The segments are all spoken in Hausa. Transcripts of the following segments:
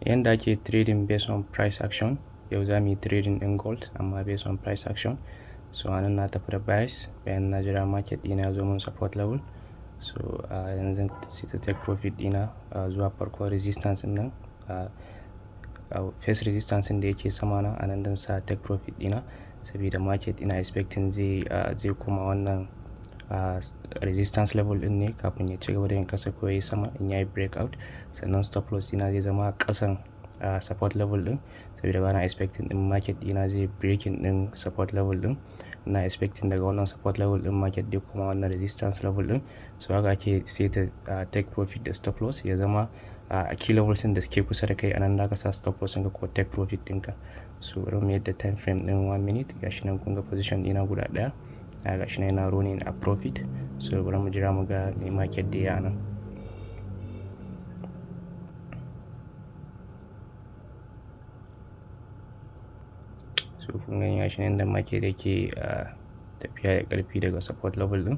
Yanda ake trading based on price action. Yau za mu yi trading ɗin gold amma based on price action. So anan na tafi da bias bayan na jira market ɗina ya zo mun support level. So yanzu sai ta take profit ɗina zuwa farkon resistance ɗin nan. First resistance ɗin da yake sama na anan dan sa take profit ɗina saboda market ina expecting zai koma wannan resistance level ɗin ne kafin ya ci gaba da yin ƙasa ko yayi sama in yayi breakout. Sannan stop loss ɗina zai zama ƙasan support level ɗin saboda bana expecting ɗin market ɗina zai breaking ɗin support level ɗin. Ina expecting daga wannan support level ɗin market zai koma wannan resistance level ɗin. So haka ake saita take profit da stop loss ya zama a key levels ɗin da suke kusa da kai anan zaka sa stop loss ɗinka ko take profit ɗinka. So bari mu yadda time frame ɗin 1 minute, gashi nan kun ga position ɗina guda ɗaya. Gashi nan yana running a profit. So bari mu jira mu ga me market zai yi anan. So kun gani gashi nan yanda market yake tafiya da ƙarfi daga support level ɗin.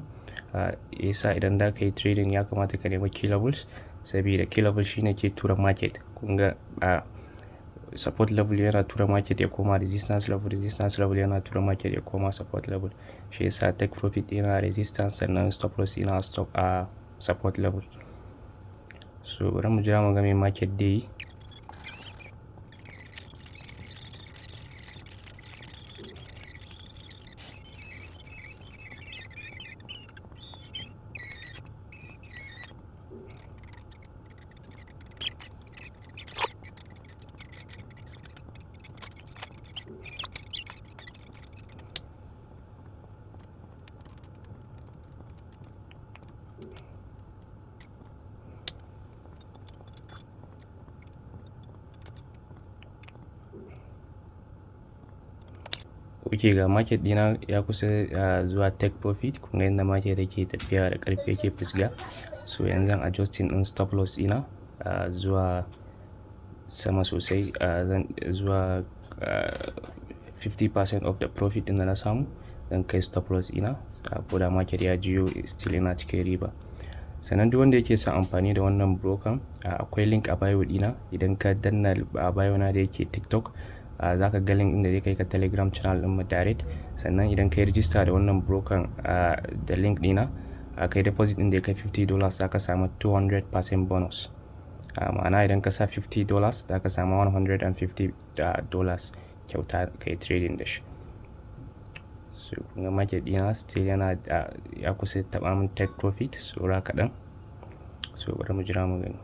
Yasa idan za ka yi trading ya kamata ka nemi key levels saboda key level shine ke tura market. Kun ga support level yana tura market ya koma resistance level, resistance level yana tura market ya koma support level. Shi yasa take profit ɗina resistance, sannan stop loss ɗina stop a support level. So bari mu jira mu ga me market zai yi. Ok, ga market ɗina ya kusa zuwa take profit. Kun ga yanda market yake tafiya da ƙarfi, yake fisga. So yanzu zan adjusting ɗin stop loss ɗina zuwa sama sosai, zan zuwa 50% of the profit ɗin da na samu zan kai stop loss ɗina. Ko da market ya juyo, still ina cikin riba. Sannan duk wanda yake son amfani da wannan broker, akwai link a bio ɗina. Idan ka danna a bio na da yake TikTok, za ka ga link ɗin da zai kai ka Telegram channel ɗin mu direct. Sannan idan ka yi register da wannan broker da link ɗina, kai deposit ɗin da ya kai $50, za ka samu 200% bonus. Ma'ana idan ka sa $50 za ka samu $150 kyauta ka yi trading da shi. So kun ga market ɗina still yana ya kusa taɓa mun take profit saura kaɗan. So bari mu jira mu gani.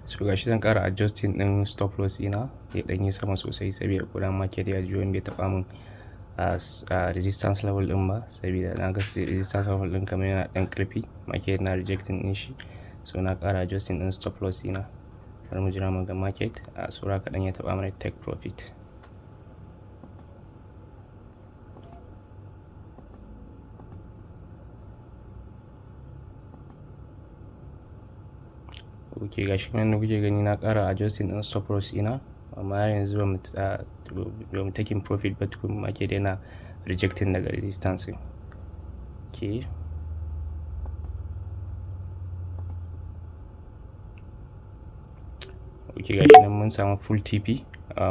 So gashi zan ƙara adjusting ɗin stop loss ɗina ya ɗan yi sama sosai saboda ko da market ya juyo in bai taɓa mun resistance level ɗin ba, saboda na ga resistance level ɗin kamar yana ɗan ƙarfi, market na rejecting ɗin shi. So na ƙara adjusting ɗin stop loss ɗina. Bari mu jira mu ga market, saura kaɗan ya taɓa mana take profit. Ok, gashi kamar yadda kuke gani na ƙara adjusting ɗin stop loss ɗina, amma har yanzu ba mu taking profit ba tukun, market yana rejecting daga resistance ɗin. Ok. Ok, gashi nan mun samu full TP,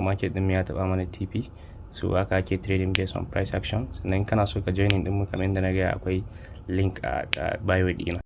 market ɗin mu ya taɓa mana TP. So haka ake trading based on price action. Sannan in kana so ka joining ɗin mu, kamar yadda na gaya, akwai link a bio ɗina.